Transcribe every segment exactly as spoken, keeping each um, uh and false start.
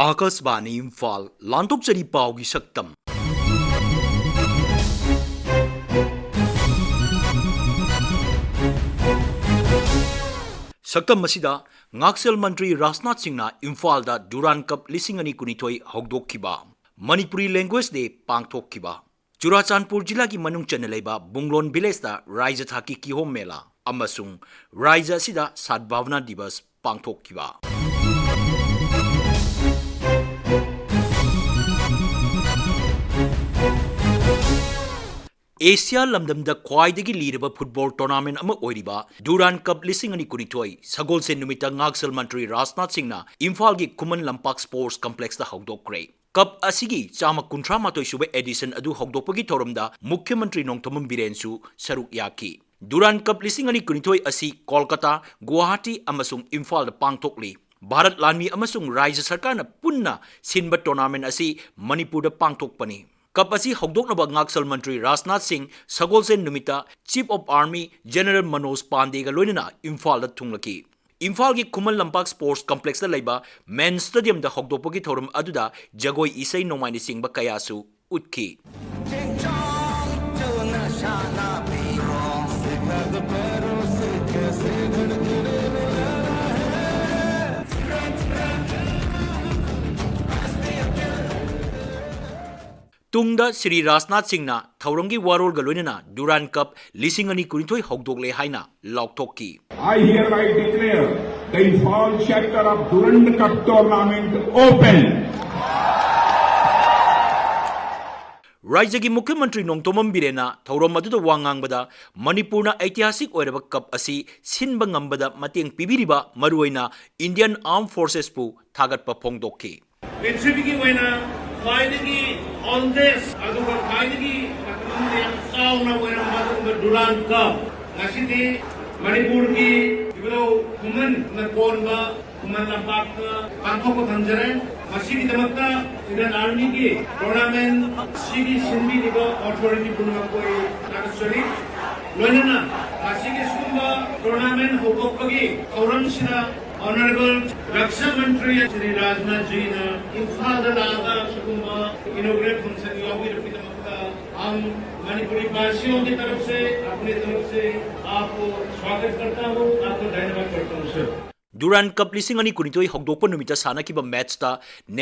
ꯑꯥꯀꯥꯁꯕꯥꯅꯤ ꯏꯝꯐꯥꯜ, ꯂꯥꯟꯊꯣꯛꯆꯔꯤ ꯄꯥꯎꯒꯤ ꯁꯛꯇꯝ꯫ ꯁꯛꯇꯝ ꯑꯁꯤꯗ ꯉꯥꯛꯁꯦꯜ ꯃꯟꯇ꯭ꯔꯤ ꯔꯥꯖꯅꯥꯊ ꯁꯤꯡꯅ ꯏꯝꯐꯥꯜꯗ ꯗꯨꯔꯥꯟ ꯀꯞ ꯂꯤꯁꯤꯡ ꯑꯅꯤ ꯀꯨꯟꯅꯤꯊꯣꯏ ꯍꯧꯗꯣꯛꯈꯤꯕ, ꯃꯅꯤꯄꯨꯔꯤ ꯂꯦꯡꯒ꯭ꯋꯦꯖ ꯗꯦ ꯄꯥꯡꯊꯣꯛꯈꯤꯕ, ꯆꯨꯔꯥꯆꯥꯟꯄꯨꯔ ꯖꯤꯂꯥꯒꯤ ꯃꯅꯨꯡ ꯆꯟꯅ ꯂꯩꯕ ꯕꯨꯡꯂꯣꯟ ꯚꯤꯂꯦꯖꯇ ꯔꯥꯏꯖ ꯊꯥꯛꯀꯤ ꯀꯤꯍꯣꯝ ꯃꯦꯂꯥ ꯑꯃꯁꯨꯡ ꯔꯥꯏꯖ ꯑꯁꯤꯗ ꯁꯥꯗꯚꯥꯕꯅꯥ ꯗꯤꯕꯁ ꯄꯥꯡꯊꯣꯛꯈꯤꯕ꯫ ꯑꯦꯁꯤꯌꯥ ꯂꯝꯗꯝꯗ ꯈ꯭ꯋꯥꯏꯗꯒꯤ ꯂꯤꯔꯕ ꯐꯨꯠꯕꯣꯜ ꯇꯣꯔꯅꯥꯃꯦꯟ ꯑꯃ ꯑꯣꯏꯔꯤꯕ ꯗꯨꯔꯥꯟ ꯀꯞ ꯂꯤꯁꯤꯡ ꯑꯅꯤ ꯀꯨꯟꯅꯤꯊꯣꯏ ꯁꯒꯣꯜꯁꯦꯟ ꯅꯨꯃꯤꯠꯇ ꯉꯥꯛꯁꯦꯜ ꯃꯟꯇ꯭ꯔꯤ ꯔꯥꯖꯅꯥꯊ ꯁꯤꯡꯅ ꯏꯝꯐꯥꯜꯒꯤ ꯈꯨꯃꯟ ꯂꯝꯄꯥꯛ ꯁ꯭ꯄꯣꯔꯠꯁ ꯀꯝꯄ꯭ꯂꯦꯛꯁꯇ ꯍꯧꯗꯣꯛꯈ꯭ꯔꯦ꯫ ꯀꯞ ꯑꯁꯤꯒꯤ ꯆꯥꯝꯃ ꯀꯨꯟꯊ꯭ꯔꯥ ꯃꯥꯊꯣꯏ ꯁꯨꯕ ꯑꯦꯗꯤꯁꯟ ꯑꯗꯨ ꯍꯧꯗꯣꯛꯄꯒꯤ ꯊꯧꯔꯝꯗ ꯃꯨꯈ꯭ꯌ ꯃꯟꯇ꯭ꯔꯤ ꯅꯣꯡꯊꯣꯝꯕꯝ ꯕꯤꯔꯦꯟꯁꯨ ꯁꯔꯨꯛ ꯌꯥꯈꯤ꯫ ꯗꯨꯔꯥꯟ ꯀꯞ ꯂꯤꯁꯤꯡ ꯑꯅꯤ ꯀꯨꯟꯅꯤꯊꯣꯏ ꯑꯁꯤ ꯀꯣꯜꯀꯇꯥ, ꯒꯨꯋꯥꯍꯥꯇꯤ ꯑꯃꯁꯨꯡ ꯏꯝꯐꯥꯜꯗ ꯄꯥꯡꯊꯣꯛꯂꯤ꯫ ꯚꯥꯔꯠ ꯂꯥꯟꯃꯤ ꯑꯃꯁꯨꯡ ꯔꯥꯏꯖ꯭ꯌ ꯁꯔꯀꯥꯔꯅ ꯄꯨꯟꯅ ꯁꯤꯟꯕ ꯇꯣꯔꯅꯥꯃꯦꯟ ꯑꯁꯤ ꯃꯅꯤꯄꯨꯔꯗ ꯄꯥꯡꯊꯣꯛꯄꯅꯤ꯫ ꯀꯞ ꯑꯁꯤ ꯍꯧꯗꯣꯛꯅꯕ ꯉꯥꯛꯁꯦꯜ ꯃꯟꯇ꯭ꯔꯤ ꯔꯥꯖꯅꯥꯊ ꯁꯤꯡ ꯁꯒꯣꯜꯁꯦꯟ ꯅꯨꯃꯤꯠꯇ Chief of Army General Manoj ꯄꯥꯟꯗꯦꯒ ꯂꯣꯏꯅꯅ ꯏꯝꯐꯥꯜꯗ ꯊꯨꯡꯂꯈꯤ꯫ ꯏꯝꯐꯥꯜꯒꯤ ꯈꯨꯃꯟ ꯂꯝꯄꯥꯛ ꯁ꯭ꯄꯣꯔꯠꯁ ꯀꯝꯄ꯭ꯂꯦꯛꯁꯇ ꯂꯩꯕ ꯃꯦꯟ ꯁ꯭ꯇꯦꯗꯤꯌꯝꯗ ꯍꯧꯗꯣꯛꯄꯒꯤ ꯊꯧꯔꯝ ꯑꯗꯨꯗ ꯖꯒꯣꯏ, ꯏꯁꯩ ꯅꯣꯡꯃꯥꯏꯅꯆꯤꯡꯕ ꯀꯌꯥꯁꯨ ꯎꯠꯈꯤ꯫ ꯇꯨꯡꯗ ꯁ꯭ꯔꯤ ꯔꯥꯖꯅꯥꯊ ꯁꯤꯡꯅ ꯊꯧꯔꯝꯒꯤ ꯋꯥꯔꯣꯜꯒ ꯂꯣꯏꯅꯅ ꯗꯨꯔꯥꯟ ꯀꯞ ꯂꯤꯁꯤꯡ ꯑꯅꯤ ꯀꯨꯟꯅꯤꯊꯣꯏ ꯍꯧꯗꯣꯛꯂꯦ ꯍꯥꯏꯅ ꯂꯥꯎꯊꯣꯛꯈꯤ꯫ I hereby declare the Imphal chapter of Durand Cup tournament open. ꯔꯥꯏꯖ꯭ꯌꯒꯤ ꯃꯨꯈ꯭ꯌ ꯃꯟꯇ꯭ꯔꯤ ꯅꯣꯡꯊꯣꯝꯕꯝ ꯕꯤꯔꯦꯟꯅ ꯊꯧꯔꯝ ꯑꯗꯨꯗ ꯋꯥ ꯉꯥꯡꯕꯗ ꯃꯅꯤꯄꯨꯔꯅ ꯑꯩꯇꯤꯍꯥꯁꯤꯛ ꯑꯣꯏꯔꯕ ꯀꯞ ꯑꯁꯤ ꯁꯤꯟꯕ ꯉꯝꯕꯗ ꯃꯇꯦꯡ ꯄꯤꯕꯤꯔꯤꯕ ꯃꯔꯨꯑꯣꯏꯅ Indian Armed Forcesꯄꯨ ꯊꯥꯒꯠꯄ ꯐꯣꯡꯗꯣꯛꯈꯤ꯫ ꯄ꯭ꯔꯤꯊꯤꯕꯤꯒꯤ ꯑꯣꯏꯅ ꯈ꯭ꯋꯥꯏꯗꯒꯤ oldest ꯑꯗꯨꯒ ꯈ꯭ꯋꯥꯏꯗꯒꯤ ꯃꯇꯝ ꯑꯃꯗ ꯌꯥꯝ ꯆꯥꯎꯅ ꯑꯣꯏꯔꯝꯕ ꯑꯗꯨꯒꯨꯝꯕ ꯗꯨꯔꯥꯟ ꯀꯞ ꯉꯁꯤꯗꯤ ꯃꯅꯤꯄꯨꯔꯒꯤ ꯏꯕꯨꯙꯧ ꯈꯨꯃꯟꯅ ꯀꯣꯟꯕ ꯈꯨꯃꯟ ꯂꯝꯄꯥꯛꯇ ꯄꯥꯡꯊꯣꯛꯄ ꯐꯪꯖꯔꯦ꯫ ꯃꯁꯤꯒꯤꯗꯃꯛꯇ Indian Armyꯒꯤ tournament ꯁꯤꯒꯤ ꯁꯤꯟꯕꯤꯔꯤꯕ authority ꯄꯨꯝꯅꯃꯛꯄꯨ ꯑꯩ ꯊꯥꯒꯠꯆꯔꯤ꯫ ꯂꯣꯏꯅꯅ ꯃꯁꯤꯒꯤ ꯁꯤꯒꯨꯝꯕ tournament ꯍꯧꯗꯣꯛꯄꯒꯤ ꯊꯧꯔꯝꯁꯤꯗ Honorable Raksha Mantri Shri Rajnath Ji ꯅ ꯏꯝꯐꯥꯜꯗ ꯂꯥꯛꯑꯒ ꯁꯤꯒꯨꯝꯕ inaugural function ꯌꯥꯎꯕꯤꯔꯛꯄꯒꯤꯗꯃꯛꯇ हम मणिपुरी वासियों की तरफ से, अपनी तरफ से आपको स्वागत करता हूँ, आपको धन्यवाद करता हूँ सर। ꯗꯨꯔꯥꯟ ꯀꯞ ꯂꯤꯁꯤꯡ ꯑꯅꯤ ꯀꯨꯟꯅꯤꯊꯣꯏ ꯍꯧꯗꯣꯛꯄ ꯅꯨꯃꯤꯠꯇ ꯁꯥꯟꯅꯈꯤꯕ ꯃꯦꯠꯁꯇ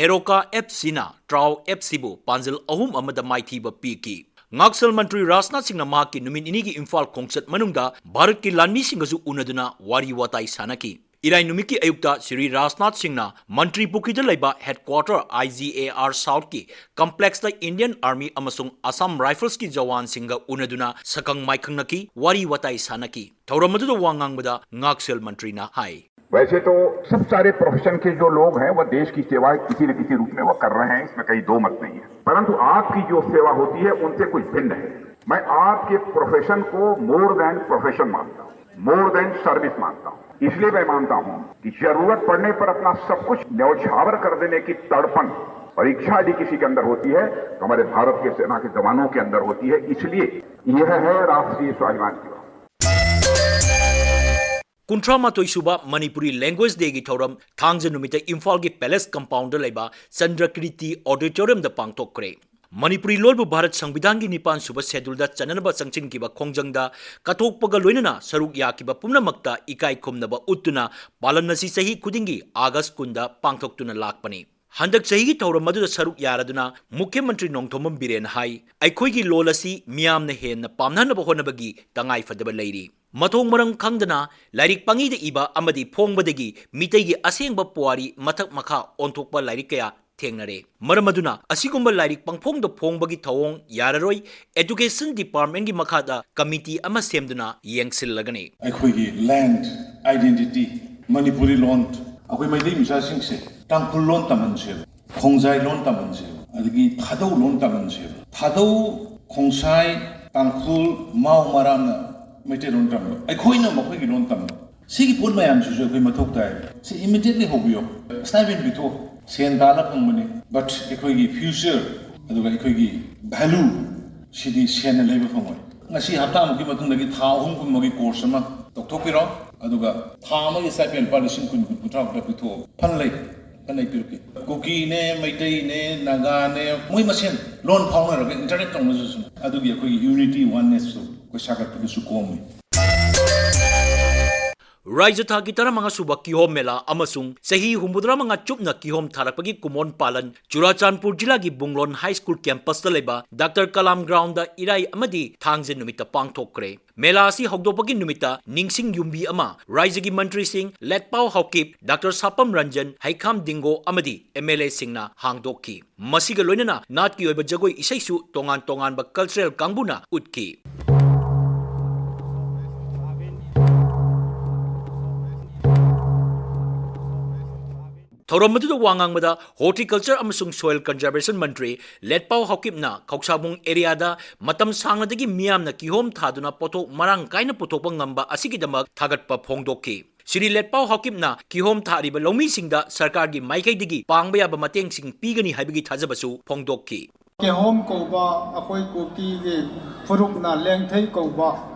ꯅꯦꯔꯣꯀꯥ ꯑꯦꯐ ꯁꯤꯅ ꯇ꯭ꯔꯥꯎ ꯑꯦꯐ ꯁꯤꯕꯨ ꯄꯥꯟꯖꯜ ꯑꯍꯨꯝ ꯑꯃꯗ ꯃꯥꯏꯊꯤꯕ ꯄꯤꯈꯤ꯫ ꯉꯥꯛꯁꯦꯜ ꯃꯟꯇ꯭ꯔꯤ ꯔꯥꯖꯅꯥꯊ ꯁꯤꯡꯅ ꯃꯍꯥꯛꯀꯤ ꯅꯨꯃꯤꯠ ꯅꯤꯅꯤꯒꯤ ꯏꯝꯐꯥꯜ ꯈꯣꯡꯆꯠ ꯃꯅꯨꯡꯗ ꯚꯥꯔꯠꯀꯤ ꯂꯥꯟꯃꯤꯁꯤꯡꯒꯁꯨ ꯎꯅꯗꯨꯅ ꯋꯥꯔꯤ ꯋꯥꯇꯥꯏ ꯁꯥꯟꯅꯈꯤ꯫ ꯏꯔꯥꯏ ꯅꯨꯃꯤꯠꯀꯤ ꯑꯌꯨꯛꯇ ꯁ꯭ꯔꯤ ꯔꯥꯖꯅꯥꯊ ꯁꯤꯡꯅ ꯃꯟꯇ꯭ꯔꯤ ꯄꯨꯈ꯭ꯔꯤꯗ ꯂꯩꯕ headquarter I G A R South ꯀꯤ complex ꯇ Indian Army ꯑꯃꯁꯨꯡ Assam Rifles ꯀꯤ ꯖꯋꯥꯟꯁꯤꯡꯒ ꯎꯅꯗꯨꯅ ꯁꯛꯈꯪ ꯃꯥꯏꯈꯪꯅꯈꯤ, ꯋꯥꯔꯤ ꯋꯥꯇꯥꯏ ꯁꯥꯟꯅꯈꯤ꯫ ꯊꯧꯔꯝ ꯑꯗꯨꯗ ꯋꯥ ꯉꯥꯡꯕꯗ ꯉꯥꯛꯁꯦꯜ ꯃꯟꯇ꯭ꯔꯤꯅ ꯍꯥꯏ, वैसे तो सब सारे प्रोफेशन के जो लोग हैं, वो देश की सेवा किसी न किसी रूप में वो कर रहे हैं, इसमें कहीं दो मत नहीं है। परंतु आपकी जो सेवा होती है, उनसे कुछ भिन्न है। मैं आपके प्रोफेशन को मोर देन प्रोफेशन मानता हूँ, मोर देन सर्विस मानता हूँ। इसलिए मैं मानता हूँ कि जरूरत पड़ने पर अपना सब कुछ न्यौछावर कर देने की तड़पन और इच्छा यदि किसी के अंदर होती है, तो हमारे भारत के सेना के जवानों के अंदर होती है। इसलिए यह है राष्ट्रीय स्वाभिमान की बात। ꯀꯨꯟꯊ꯭ꯔꯥ ꯃꯥꯊꯣꯏ ꯁꯨꯕ ꯃꯅꯤꯄꯨꯔꯤ ꯂꯦꯡꯒ꯭ꯋꯦꯖ ꯗꯦꯒꯤ ꯊꯧꯔꯝ ꯊꯥꯡꯖ ꯅꯨꯃꯤꯠꯇ ꯏꯝꯐꯥꯜꯒꯤ ꯄꯦꯂꯦꯁ ꯀꯝꯄꯥꯎꯟꯗ ꯂꯩꯕ ꯆꯟꯗ꯭ꯔꯀꯤꯔꯇꯤ ꯑꯣꯗꯤꯇꯣꯔꯤꯌꯝꯗ ꯄꯥꯡꯊꯣꯛꯈ꯭ꯔꯦ꯫ ꯃꯅꯤꯄꯨꯔꯤ ꯂꯣꯜꯕꯨ ꯚꯥꯔꯠ ꯁꯪꯕꯤꯙꯥꯟꯒꯤ ꯅꯤꯄꯥꯟ ꯁꯨꯕ ꯁꯦꯗꯨꯜꯗ ꯆꯟꯅꯅꯕ ꯆꯪꯁꯤꯟꯈꯤꯕ ꯈꯣꯡꯖꯪꯗ ꯀꯠꯊꯣꯛꯄꯒ ꯂꯣꯏꯅꯅ ꯁꯔꯨꯛ ꯌꯥꯈꯤꯕ ꯄꯨꯝꯅꯃꯛꯇ ꯏꯀꯥꯏ ꯈꯨꯝꯅꯕ ꯎꯠꯇꯨꯅ ꯄꯥꯂꯟ ꯑꯁꯤ ꯆꯍꯤ ꯈꯨꯗꯤꯡꯒꯤ ꯑꯥꯒꯁ ꯀꯨꯟꯗ ꯄꯥꯡꯊꯣꯛꯇꯨꯅ ꯂꯥꯛꯄꯅꯤ꯫ ꯍꯟꯗꯛ ꯆꯍꯤꯒꯤ ꯊꯧꯔꯝ ꯑꯗꯨꯗ ꯁꯔꯨꯛ ꯌꯥꯔꯗꯨꯅ ꯃꯨꯈ꯭ꯌ ꯃꯟꯇ꯭ꯔꯤ ꯅꯣꯡꯊꯣꯝꯕꯝ ꯕꯤꯔꯦꯟꯅ ꯍꯥꯏ, ꯑꯩꯈꯣꯏꯒꯤ ꯂꯣꯜ ꯑꯁꯤ ꯃꯤꯌꯥꯝꯅ ꯍꯦꯟꯅ ꯄꯥꯝꯅꯅꯕ ꯍꯣꯠꯅꯕꯒꯤ ꯇꯉꯥꯏꯐꯗꯕ ꯂꯩꯔꯤ꯫ ꯃꯊꯣꯡ ꯃꯔꯝ ꯈꯪꯗꯅ ꯂꯥꯏꯔꯤꯛ ꯄꯪꯏꯗ ꯏꯕ ꯑꯃꯗꯤ ꯐꯣꯡꯕꯗꯒꯤ ꯃꯤꯇꯩꯒꯤ ꯑꯁꯦꯡꯕ ꯄꯨꯋꯥꯔꯤ ꯃꯊꯛ ꯃꯈꯥ ꯑꯣꯟꯊꯣꯛꯄ ꯂꯥꯏꯔꯤꯛ ꯀꯌꯥ ꯊꯦꯡꯅꯔꯦ꯫ ꯃꯔꯝ ꯑꯗꯨꯅ ꯑꯁꯤꯒꯨꯝꯕ ꯂꯥꯏꯔꯤꯛ ꯄꯪꯐꯣꯡꯗ ꯐꯣꯡꯕꯒꯤ ꯊꯧꯑꯣꯡ ꯌꯥꯔꯔꯣꯏ꯫ Education Department ꯀꯤ ꯃꯈꯥꯗ committee ꯑꯃ ꯁꯦꯝꯗꯨꯅ ꯌꯦꯡꯁꯤꯜꯂꯒꯅꯤ꯫ ꯑꯩꯈꯣꯏꯒꯤ land identity, ꯃꯅꯤꯄꯨꯔꯤ ꯂꯣꯟ, ꯑꯩꯈꯣꯏ ꯃꯩꯇꯩ ꯃꯆꯥꯁꯤꯡꯁꯦ ꯇꯥꯡꯈꯨꯜ ꯂꯣꯟ ꯇꯝꯍꯟꯁꯦꯕ, ꯈꯣꯡꯖꯥꯏ ꯂꯣꯟ ꯇꯝꯍꯟꯁꯦꯕ, ꯑꯗꯒꯤ ꯊꯥꯗꯧ ꯂꯣꯟ ꯇꯝꯍꯟꯁꯦꯕ꯫ ꯊꯥꯗꯧ, ꯈꯣꯡꯁꯥꯏ, ꯇꯥꯡꯈꯨꯜ, ꯃꯥꯎ ꯃꯔꯥꯝꯅ ꯃꯩꯇꯩꯂꯣꯟ ꯇꯝꯕ, ꯑꯩꯈꯣꯏꯅ ꯃꯈꯣꯏꯒꯤ ꯂꯣꯟ ꯇꯝꯕ꯫ ꯁꯤꯒꯤ ꯄꯣꯠ ꯃꯌꯥꯝꯁꯤꯁꯨ ꯑꯩꯈꯣꯏ ꯃꯊꯧ ꯇꯥꯏ꯫ ꯁꯤ immediately ꯍꯧꯕꯤꯌꯣ꯫ Stipend ꯄꯤꯊꯣꯛꯑꯣ꯫ ꯁꯦꯟ ꯇꯥꯜꯂ ꯐꯪꯕꯅꯤ꯫ But ꯑꯩꯈꯣꯏꯒꯤ future, ꯑꯗꯨꯒ ꯑꯩꯈꯣꯏꯒꯤ value ꯁꯤꯗꯤ ꯁꯦꯟꯅ ꯂꯩꯕ ꯐꯪꯉꯣꯏ꯫ ꯉꯁꯤ ꯍꯞꯇꯥꯃꯨꯛꯀꯤ ꯃꯇꯨꯡꯗꯒꯤ ꯊꯥ ꯑꯍꯨꯝꯒꯨꯝꯕꯒꯤ course ꯑꯃ ꯇꯧꯊꯣꯛꯄꯤꯔꯣ꯫ ꯑꯗꯨꯒ ꯊꯥ ꯑꯃꯒꯤ stipend ꯂꯨꯄꯥ ꯂꯤꯁꯤꯡ ꯀꯨꯟ, ꯀꯨꯟ, ꯀꯨꯟꯊ꯭ꯔꯥ, ꯀꯨꯟꯊ꯭ꯔꯥ ꯄꯤꯊꯣꯛꯑꯒ ꯐꯟ ꯂꯩ꯫ ꯐꯟ ꯑꯩ ꯄꯤꯔꯛꯀꯦ꯫ ꯀꯨꯀꯤꯅꯦ, ꯃꯩꯇꯩꯅꯦ, ꯅꯥꯒꯥꯅꯦ, ꯃꯣꯏ ꯃꯁꯦꯟ ꯂꯣꯟ ꯐꯥꯎꯅꯔꯒ interact ꯇꯧꯅꯖꯁꯅꯨ꯫ ꯑꯗꯨꯒꯤ ꯑꯩꯈꯣꯏꯒꯤ unity, oneness ꯇꯨ ꯑꯩꯈꯣꯏ ꯁꯥꯒꯠꯄꯗꯁꯨ ꯀꯣꯝꯃꯤ꯫ ꯔꯥꯏꯖ ꯊꯥꯛꯀꯤ ꯇꯔꯥꯃꯉꯥ ꯁꯨꯕ ꯀꯤꯍꯣꯝ ꯃꯦꯂꯥ ꯑꯃꯁꯨꯡ ꯆꯍꯤ ꯍꯨꯝꯐꯨꯇꯔꯥ ꯃꯉꯥ ꯆꯨꯞꯅ ꯀꯤꯍꯣꯝ ꯊꯥꯔꯛꯄꯒꯤ ꯀꯨꯃꯣꯟ ꯄꯥꯂꯟ ꯆꯨꯔꯥꯆꯥꯟꯄꯨꯔ ꯖꯤꯂꯥꯒꯤ ꯕꯨꯡꯂꯣꯟ ꯍꯥꯏ ꯁ꯭ꯀꯨꯜ ꯀꯦꯝꯄꯁꯇ ꯂꯩꯕ ꯗꯥꯛꯇꯔ ꯀꯂꯥꯝ ꯒ꯭ꯔꯥꯎꯟꯗ ꯏꯔꯥꯏ ꯑꯃꯗꯤ ꯊꯥꯡꯖ ꯅꯨꯃꯤꯠꯇ ꯄꯥꯡꯊꯣꯛꯈ꯭ꯔꯦ꯫ ꯃꯦꯂꯥ ꯑꯁꯤ ꯍꯧꯗꯣꯛꯄꯒꯤ ꯅꯨꯃꯤꯠꯇ ꯅꯤꯡꯁꯤꯡ ꯌꯨꯝꯕꯤ ꯑꯃ ꯔꯥꯏꯖꯒꯤ ꯃꯟꯇ꯭ꯔꯤꯁꯤꯡ ꯂꯦꯠꯄꯥꯎ ꯍꯥꯎꯀꯤꯞ, ꯗꯥꯛꯇꯔ ꯁꯥꯄꯝ ꯔꯟꯖꯟ, ꯍꯩꯈꯥꯝ ꯗꯤꯡꯒꯣ ꯑꯃꯗꯤ MLA ꯁꯤꯡꯅ ꯍꯥꯡꯗꯣꯛꯈꯤ꯫ ꯃꯁꯤꯒ ꯂꯣꯏꯅꯅ ꯅꯥꯠꯀꯤ ꯑꯣꯏꯕ ꯖꯒꯣꯏ ꯏꯁꯩꯁꯨ ꯇꯣꯉꯥꯟ ꯇꯣꯉꯥꯟꯕ cultural ꯀꯥꯡꯕꯨꯅ ꯎꯠꯈꯤ꯫ ꯊꯧꯔꯝ ꯑꯗꯨꯗ ꯋꯥ ꯉꯥꯡꯕꯗ Horticulture ꯑꯃꯁꯨꯡ Soil Conservation ꯃꯟꯇ꯭ꯔꯤ ꯂꯦꯠꯄꯥꯎ ꯍꯥꯎꯀꯤꯞꯅ ꯈꯧꯁꯥꯕꯨꯡ ꯑꯦꯔꯤꯌꯥꯗ ꯃꯇꯝ ꯁꯥꯡꯅꯗꯒꯤ ꯃꯤꯌꯥꯝꯅ ꯀꯤꯍꯣꯝ ꯊꯥꯗꯨꯅ ꯄꯣꯠꯊꯣꯛ ꯃꯔꯥꯡ ꯀꯥꯏꯅ ꯄꯨꯊꯣꯛꯄ ꯉꯝꯕ ꯑꯁꯤꯒꯤꯗꯃꯛ ꯊꯥꯒꯠꯄ ꯐꯣꯡꯗꯣꯛꯈꯤ꯫ ꯁ꯭ꯔꯤ ꯂꯦꯠꯄꯥꯎ ꯍꯥꯎꯀꯤꯞꯅ ꯀꯤꯍꯣꯝ ꯊꯥꯔꯤꯕ ꯂꯧꯃꯤꯁꯤꯡꯗ ꯁꯔꯀꯥꯔꯒꯤ ꯃꯥꯏꯀꯩꯗꯒꯤ ꯄꯥꯡꯕ ꯌꯥꯕ ꯃꯇꯦꯡꯁꯤꯡ ꯄꯤꯒꯅꯤ ꯍꯥꯏꯕꯒꯤ ꯊꯥꯖꯕꯁꯨ ꯐꯣꯡꯗꯣꯛꯈꯤ꯫ ꯀꯤꯍꯣꯝ ꯀꯧꯕ ꯑꯩꯈꯣꯏ ꯀꯨꯀꯤꯒꯤ ꯐꯨꯔꯨꯞꯅ ꯂꯦꯡꯊꯩ ꯀꯧꯕ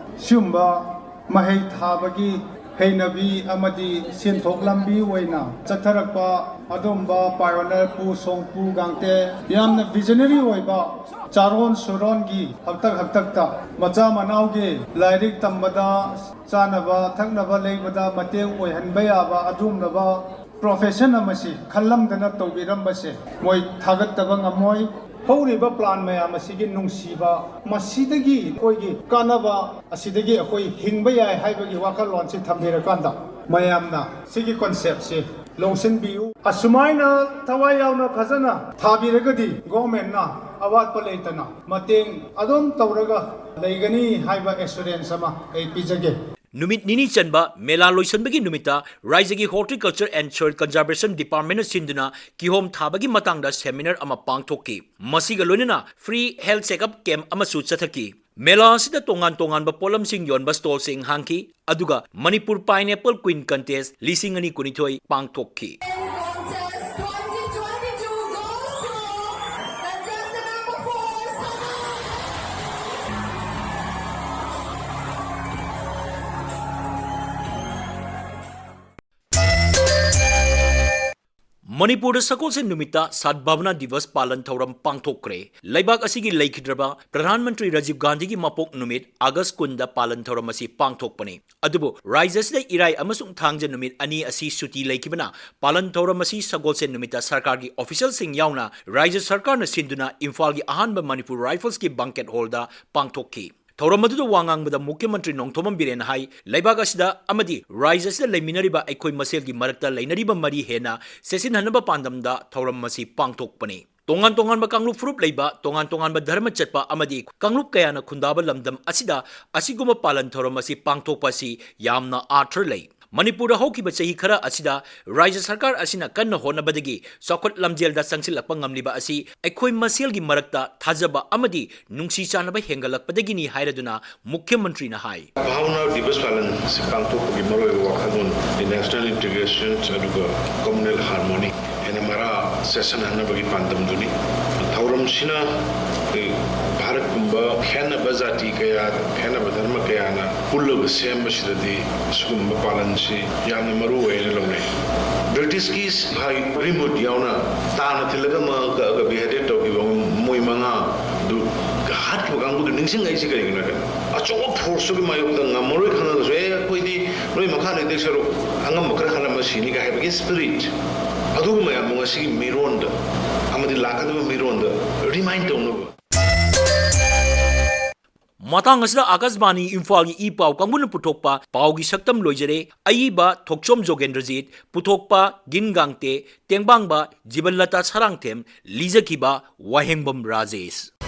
ꯁꯤꯒꯨꯝꯕ ꯃꯍꯩ ꯊꯥꯕꯒꯤ ꯍꯩꯅꯕꯤ ꯑꯃꯗꯤ ꯁꯦꯟꯊꯣꯛ ꯂꯝꯕꯤ ꯑꯣꯏꯅ ꯆꯠꯊꯔꯛꯄ ꯑꯗꯨꯒꯨꯝꯕ pioneer ꯄꯨ ꯁꯣꯡꯄꯨ ꯒꯥꯡꯇꯦ, ꯌꯥꯝꯅ visionary ꯑꯣꯏꯕ, ꯆꯥꯔꯣꯟ ꯁꯨꯔꯣꯟꯒꯤ ꯍꯛꯇꯛ ꯍꯛꯇꯛꯇ ꯃꯆꯥ ꯃꯅꯥꯎꯒꯤ ꯂꯥꯏꯔꯤꯛ ꯇꯝꯕꯗ, ꯆꯥꯅꯕ ꯊꯛꯅꯕ ꯂꯩꯕꯗ ꯃꯇꯦꯡ ꯑꯣꯏꯍꯟꯕ ꯌꯥꯕ ꯑꯗꯨꯒꯨꯝꯂꯕ profession ꯑꯃꯁꯤ ꯈꯜꯂꯝꯗꯅ ꯇꯧꯕꯤꯔꯝꯕꯁꯦ ꯃꯣꯏ ꯊꯥꯒꯠꯇꯕ ꯉꯝꯃꯣꯏ꯫ ꯍꯧꯔꯤꯕ plan ꯃꯌꯥꯝ ꯑꯁꯤꯒꯤ ꯅꯨꯡꯁꯤꯕ, ꯃꯁꯤꯗꯒꯤ ꯑꯩꯈꯣꯏꯒꯤ ꯀꯥꯟꯅꯕ, ꯑꯁꯤꯗꯒꯤ ꯑꯩꯈꯣꯏ ꯍꯤꯡꯕ ꯌꯥꯏ ꯍꯥꯏꯕꯒꯤ ꯋꯥꯈꯜꯂꯣꯟꯁꯤ ꯊꯝꯕꯤꯔꯀꯥꯟꯗ ꯃꯌꯥꯝꯅ ꯁꯤꯒꯤ concept ꯁꯤ ꯂꯧꯁꯤꯟꯕꯤꯌꯨ꯫ ꯑꯁꯨꯃꯥꯏꯅ ꯊꯋꯥꯏ ꯌꯥꯎꯅ ꯐꯖꯅ ꯊꯥꯕꯤꯔꯒꯗꯤ government ꯅ ꯑꯋꯥꯠꯄ ꯂꯩꯇꯅ ꯃꯇꯦꯡ ꯑꯗꯨꯝ ꯇꯧꯔꯒ ꯂꯩꯒꯅꯤ ꯍꯥꯏꯕ assurance ꯑꯃ ꯑꯩ ꯄꯤꯖꯒꯦ꯫ ꯅꯨꯃꯤꯠ ꯅꯤꯅꯤ ꯆꯟꯕ ꯃꯦꯂꯥ ꯂꯣꯏꯁꯤꯟꯕꯒꯤ ꯅꯨꯃꯤꯠꯇ ꯔꯥꯏꯖꯒꯤ Horticulture and Soil Conservation Department ꯅ ꯁꯤꯟꯗꯨꯅ ꯀꯤꯍꯣꯝ ꯊꯥꯕꯒꯤ ꯃꯇꯥꯡꯗ seminar ꯑꯃ ꯄꯥꯡꯊꯣꯛꯈꯤ꯫ ꯃꯁꯤꯒ ꯂꯣꯏꯅꯅ free health checkup camp ꯑꯃꯁꯨ ꯆꯠꯊꯈꯤ꯫ ꯃꯦꯂꯥ ꯑꯁꯤꯗ ꯇꯣꯉꯥꯟ ꯇꯣꯉꯥꯟꯕ ꯄꯣꯠꯂꯝꯁꯤꯡ ꯌꯣꯟꯕ stall ꯁꯤꯡ ꯍꯥꯡꯈꯤ, ꯑꯗꯨꯒ Manipur Pineapple Queen Contest ꯂꯤꯁꯤꯡ ꯑꯅꯤ ꯀꯨꯟꯅꯤꯊꯣꯏ ꯄꯥꯡꯊꯣꯛꯈꯤ꯫ Contest twenty twenty-two goes to contestant number four, Sana. ꯃꯅꯤꯄꯨꯔꯗ ꯁꯒꯣꯜꯁꯦꯟ ꯅꯨꯃꯤꯠꯇ ꯁꯗꯚꯥꯕꯅꯥ ꯗꯤꯕꯁ ꯄꯥꯂꯟ ꯊꯧꯔꯝ ꯄꯥꯡꯊꯣꯛꯈ꯭ꯔꯦ꯫ ꯂꯩꯕꯥꯛ ꯑꯁꯤꯒꯤ ꯂꯩꯈꯤꯗ꯭ꯔꯕ ꯄ꯭ꯔꯙꯥꯟ ꯃꯟꯇ꯭ꯔꯤ ꯔꯥꯖꯤꯕ ꯒꯥꯟꯙꯤꯒꯤ ꯃꯄꯣꯛ ꯅꯨꯃꯤꯠ ꯑꯥꯒꯁ ꯀꯨꯟꯗ ꯄꯥꯂꯟ ꯊꯧꯔꯝ ꯑꯁꯤ ꯄꯥꯡꯊꯣꯛꯄꯅꯤ꯫ ꯑꯗꯨꯕꯨ ꯔꯥꯖ꯭ꯌ ꯑꯁꯤꯗ ꯏꯔꯥꯏ ꯑꯃꯁꯨꯡ ꯊꯥꯡꯖ ꯅꯨꯃꯤꯠ ꯑꯅꯤ ꯑꯁꯤ ꯁꯨꯇꯤ ꯂꯩꯈꯤꯕꯅ ꯄꯥꯂꯟ ꯊꯧꯔꯝ ꯑꯁꯤ ꯁꯒꯣꯜꯁꯦꯟ ꯅꯨꯃꯤꯠꯇ ꯁꯔꯀꯥꯔꯒꯤ ꯑꯣꯐꯤꯁꯤꯌꯦꯜꯁꯤꯡ ꯌꯥꯎꯅ ꯔꯥꯖ꯭ꯌ ꯁꯔꯀꯥꯔꯅ ꯁꯤꯟꯗꯨꯅ ꯏꯝꯐꯥꯜꯒꯤ ꯑꯍꯥꯟꯕ ꯃꯅꯤꯄꯨꯔ ꯔꯥꯏꯐꯜꯁꯀꯤ ꯕꯪꯀꯦꯠ ꯍꯣꯜꯗ ꯄꯥꯡꯊꯣꯛꯈꯤ꯫ ꯊꯧꯔꯝ ꯑꯗꯨꯗ ꯋꯥ ꯉꯥꯡꯕꯗ ꯃꯨꯈ꯭ꯌ ꯃꯟꯇ꯭ꯔꯤ ꯅꯣꯡꯊꯣꯝꯕꯝ ꯕꯤꯔꯦꯟꯅ ꯍꯥꯏ, ꯂꯩꯕꯥꯛ ꯑꯁꯤꯗ ꯑꯃꯗꯤ ꯔꯥꯖ꯭ꯌ ꯑꯁꯤꯗ ꯂꯩꯃꯤꯟꯅꯔꯤꯕ ꯑꯩꯈꯣꯏ ꯃꯁꯦꯜꯒꯤ ꯃꯔꯛꯇ ꯂꯩꯅꯔꯤꯕ ꯃꯔꯤ ꯍꯦꯟꯅ ꯆꯦꯠꯁꯤꯟꯍꯟꯅꯕ ꯄꯥꯟꯗꯝꯗ ꯊꯧꯔꯝ ꯑꯁꯤ ꯄꯥꯡꯊꯣꯛꯄꯅꯤ꯫ ꯇꯣꯉꯥꯟ ꯇꯣꯉꯥꯟꯕ ꯀꯥꯡꯂꯨꯞ ꯐꯨꯔꯨꯞ ꯂꯩꯕ, ꯇꯣꯉꯥꯟ ꯇꯣꯉꯥꯟꯕ ꯙꯔꯃ ꯆꯠꯄ ꯑꯃꯗꯤ ꯀꯥꯡꯂꯨꯞ ꯀꯌꯥꯅ ꯈꯨꯟꯗꯥꯕ ꯂꯝꯗꯝ ꯑꯁꯤꯗ ꯑꯁꯤꯒꯨꯝꯕ ꯄꯥꯂꯟ ꯊꯧꯔꯝ ꯑꯁꯤ ꯄꯥꯡꯊꯣꯛꯄ ꯑꯁꯤ ꯌꯥꯝꯅ ꯑꯥꯔꯊ ꯂꯩ꯫ ꯃꯅꯤꯄꯨꯔꯗ ꯍꯧꯈꯤꯕ ꯆꯍꯤ ꯈꯔ ꯑꯁꯤꯗ ꯔꯥꯖ꯭ꯌ ꯁꯔꯀꯥꯔ ꯑꯁꯤꯅ ꯀꯟꯅ ꯍꯣꯠꯅꯕꯗꯒꯤ ꯆꯥꯎꯈꯠ ꯂꯝꯖꯦꯜꯗ ꯆꯪꯁꯤꯜꯂꯛꯄ ꯉꯝꯂꯤꯕ ꯑꯁꯤ ꯑꯩꯈꯣꯏ ꯃꯁꯦꯜꯒꯤ ꯃꯔꯛꯇ ꯊꯥꯖꯕ ꯑꯃꯗꯤ ꯅꯨꯡꯁꯤ ꯆꯥꯟꯅꯕ ꯍꯦꯟꯒꯠꯂꯛꯄꯗꯒꯤꯅꯤ ꯍꯥꯏꯔꯗꯨꯅ ꯃꯨꯈ꯭ꯌ ꯃꯟꯇ꯭ꯔꯤꯅ ꯍꯥꯏ꯫ ꯚꯥꯕꯅꯥ ꯗꯤꯕꯁ ꯄꯥꯂꯟ ꯑꯁꯤ ꯄꯥꯡꯊꯣꯛꯄꯒꯤ ꯃꯔꯨꯑꯣꯏꯕ ꯋꯥꯈꯜꯂꯣꯟ ꯅꯦꯁꯅꯦꯜ ꯏꯟꯇꯤꯒ꯭ꯔꯦꯁꯟ ꯑꯗꯨꯒ ꯀꯝꯃꯨꯅꯦꯜ ꯍꯥꯔꯃꯣꯅꯤ ꯍꯦꯟꯅ ꯃꯔꯥ ꯆꯦꯠꯁꯤꯟꯍꯟꯅꯕꯒꯤ ꯄꯥꯟꯗꯝꯗꯨꯅꯤ꯫ ꯊꯧꯔꯝꯁꯤꯅ ꯑꯩꯈꯣꯏ ꯚꯥꯔꯠꯀꯨꯝꯕ ꯈꯦꯠꯅꯕ ꯖꯥꯇꯤ ꯀꯌꯥ, ꯈꯦꯠꯅꯕ ꯙꯔꯃ ꯀꯌꯥꯅ ꯄꯨꯜꯂꯒ ꯁꯦꯝꯕꯁꯤꯗꯗꯤ ꯑꯁꯤꯒꯨꯝꯕ ꯄꯥꯂꯟꯁꯤ ꯌꯥꯝꯅ ꯃꯔꯨ ꯑꯣꯏꯅ ꯂꯧꯅꯩ꯫ ꯕ꯭ꯔꯤꯇꯤꯁꯀꯤ ꯁꯤꯐꯥꯏ ꯔꯤꯃꯨꯠ ꯌꯥꯎꯅ ꯇꯥꯅ ꯊꯤꯜꯂꯒ ꯑꯃ ꯀꯛꯑꯒ ꯕꯤꯍꯦꯗꯦꯠ ꯇꯧꯈꯤꯕ ꯃꯣꯏ ꯃꯉꯥ ꯑꯗꯨ ꯍꯥꯠꯈꯤꯕ ꯀꯥꯡꯕꯨꯗꯨ ꯅꯤꯡꯁꯤꯡꯉꯛꯏꯁꯤ ꯀꯔꯤꯒꯤꯅꯣ ꯍꯥꯏ ꯀꯥꯟꯗ, ꯑꯆꯧꯕ ꯐꯣꯔꯁꯇꯨꯒꯤ ꯃꯥꯌꯣꯛꯇ ꯉꯝꯃꯔꯣꯏ ꯈꯪꯉꯒꯁꯨ, "ꯑꯦ, ꯑꯩꯈꯣꯏꯗꯤ ꯅꯣꯏ ꯃꯈꯥ ꯂꯩꯇꯦ ꯁꯔꯨꯛ ꯑꯉꯝꯕ ꯈꯔ ꯍꯜꯂꯝꯕ ꯁꯤꯅꯤꯒ" ꯍꯥꯏꯕꯒꯤ ꯁ꯭ꯄꯤꯔꯤꯠ, ꯑꯗꯨꯒꯨꯝꯕ ꯃꯌꯥꯝꯗꯣ ꯉꯁꯤꯒꯤ ꯃꯤꯔꯣꯟꯗ ꯑꯃꯗꯤ ꯂꯥꯛꯀꯗꯕ ꯃꯤꯔꯣꯟꯗ ꯔꯤꯃꯥꯏꯟ ꯇꯧꯅꯕ꯫ ꯃꯇꯥꯡ ꯑꯁꯤꯗ ꯑꯥꯀꯥꯁꯕꯥꯅꯤ ꯏꯝꯐꯥꯜꯒꯤ ꯏ ꯄꯥꯎ ꯀꯥꯡꯕꯨꯅ ꯄꯨꯊꯣꯛꯄ ꯄꯥꯎꯒꯤ ꯁꯛꯇꯝ ꯂꯣꯏꯖꯔꯦ꯫ ꯑꯏꯕ ꯊꯣꯛꯆꯣꯝ ꯖꯣꯒꯦꯟꯗ꯭ꯔꯖꯤꯠ, ꯄꯨꯊꯣꯛꯄ ꯒꯤꯟ ꯒꯥꯡꯇꯦ, ꯇꯦꯡꯕꯥꯡꯕ ꯖꯤꯕꯟꯂꯇꯥ ꯁꯔꯥꯡꯊꯦꯝ, ꯂꯤꯖꯈꯤꯕ ꯋꯥꯍꯦꯡꯕꯝ ꯔꯥꯖꯦꯁ꯫